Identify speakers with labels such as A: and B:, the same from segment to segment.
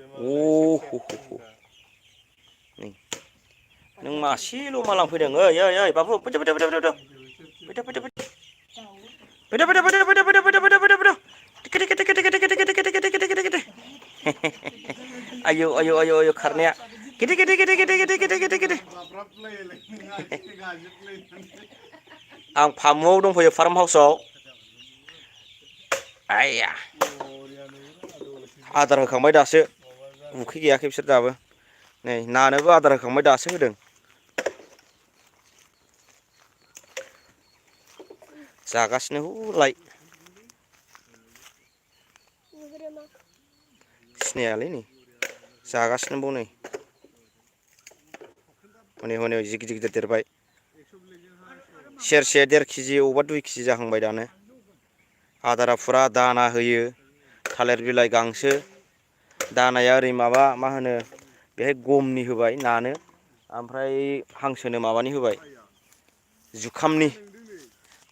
A: Oh, nih, neng masih lu malang fैदों, oi, babu, beda, ayo, karena, gede. Ang फार्मआव दंफैयो farm हाउसआव आया आदार होखांबाय दासो उखै गैयाखै बिसोर दाबो नै नानोबो आदार होखांबाय दासो होदों जागासिनो हलाय सिनायालै नै जागासिनो बाव नै हनै जि गिदिर देरबाय सेरसे 1.5 केजि अबा 2 केजि जाहांबाय दानो आदारा फुरा दाना होयो थालिर बिलाइ गांसो दानाया ओरै माबा मा होनो बेहाय गमनि होबाय नानो ओमफ्राय हांसोनो माबानि होबाय जुखामनि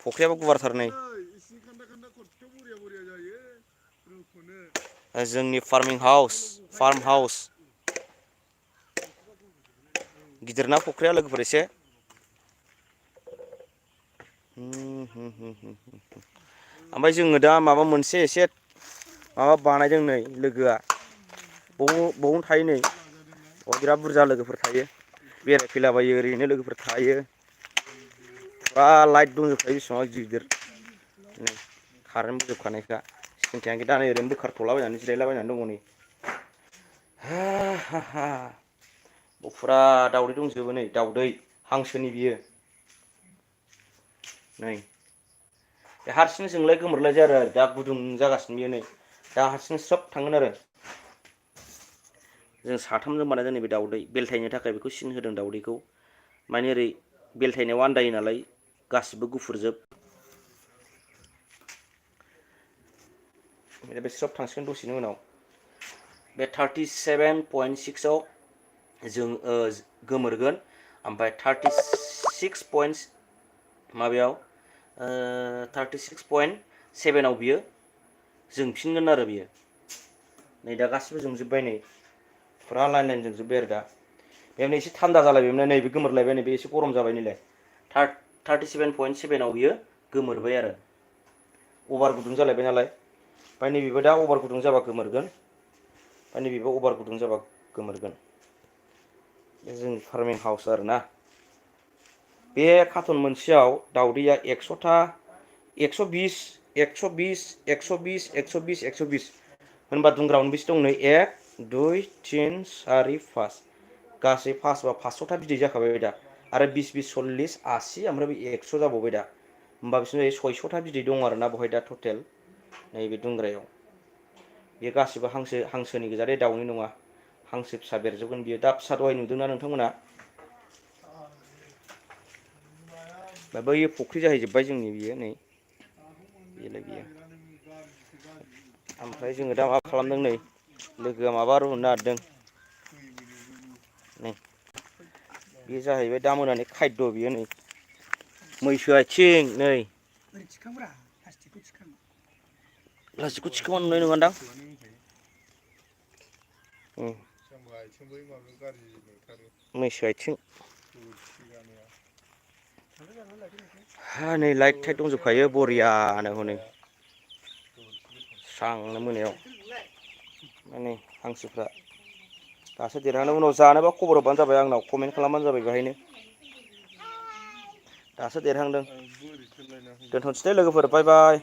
A: फख्रियाबो गुवारथार नै जोंनि फार्म हाउस गिदिरना फख्रिया लोगोफोर एसे ओमफ्राय जोङो दा माबा मोनसे एसे माबा बानायदों नै लोगोआ बावनो थायो नै बिराद बुरजा लोगोफोर थायो बेरायफैलाबायो ओरैनो लोगोफोर थायो बा लाइट दंजोबखायो बेसेबां गिदिर कारेन्ट बोजोबखानायखा सिन्थायानो दा नै ओरैनो बोखारथ'लाबायनानै जिरायलाबायनानै दङ नै फुरा दाउदै दंजोबो नै दाउदै हांसोनि बियो नै बे हारसिं जोंलाय गोमोरलाय जायो आरो दा गुदुं जागासिनो बियो नै दा हारसिं स्रोब थांगोन आरो जों साथामजों बानायदों नैबे दाउदै बेलथायनो थाखाय बेखौ सिन होदों दाउदैखौ माने ओरै बेलथायनायाव आन्दायो नालाय गासिबो गुफुरजोब बे स्रोब थांसिगोन दसेनि उनाव बे 37.6 आव जों गोमोरगोन ओमफ्राय 36 माबायाव 36.7 आव बियो जोंफिनगोन आरो बियो नै दा गासिबो जोंजोब्बाय नै फुरा लाइन जोंजोब्बाय आरो दा बेयावनो एसे थान्दा जालायबायमोन नैबे गोमोरलायबाय नै बे एसे गरम जाबाय नैलाय 37.7 आव बियो गोमोरबाय आरो अभार गुदुं जालायबाय नालाय ओमफ्राय नैबेबो दा अभार गुदुं जाबा गोमोरगोन ओमफ्राय नैबेबो अभार गुदुं जाबा गोमोरगोन बे जोंनि फार्मिं हाउस आरोना बे कार्टन मोनसेयाव दाउदैया 100टा 120 होनबा दुंग्रा मोनबेसे दं नै 1 2 3 4 5 गासै 5 बा 500टा बिदै जाखाबाय दा आरो 20 40 80 ओमफ्राय बे 100 जाबावबाय दा होमबा बिसोरनो 600टा बिदै दं आरोना बहाय दा टटेल नैबे दुंग्रायाव बे गासिबो हांसोनि गोजा दाउनि नङा हांसो फिसा बेरजोबगोन बियो दा फिसा दहाय नुदोंना नोंथांमोना बै फुख्रि जाहैजोब्बाय जोंनि बियो नै बेलाय बियो ओमफ्राय जोङो दा मा खालामदों नै लोगोआ माबा रुनो नागिरदों नै बे जाहैबाय दा मोनानि खायद' बियो नै मैसो आथिं नै प्लास्टिकखौ थिखोबा नुनाय नङादां मैसो आथिं नै लाइट थाइट दंजोबखायो बरियानो हनै स्रांनो मोनायाव माने हांसोफ्रा दासो देरहांदों उनाव जानोबा खबर हरबानो जाबाय आंनाव कमेन्ट खालामबानो जाबाय बेहायनो दासो देरहांदों दोनथ'नोसै दे लोगोफोर बाय बाय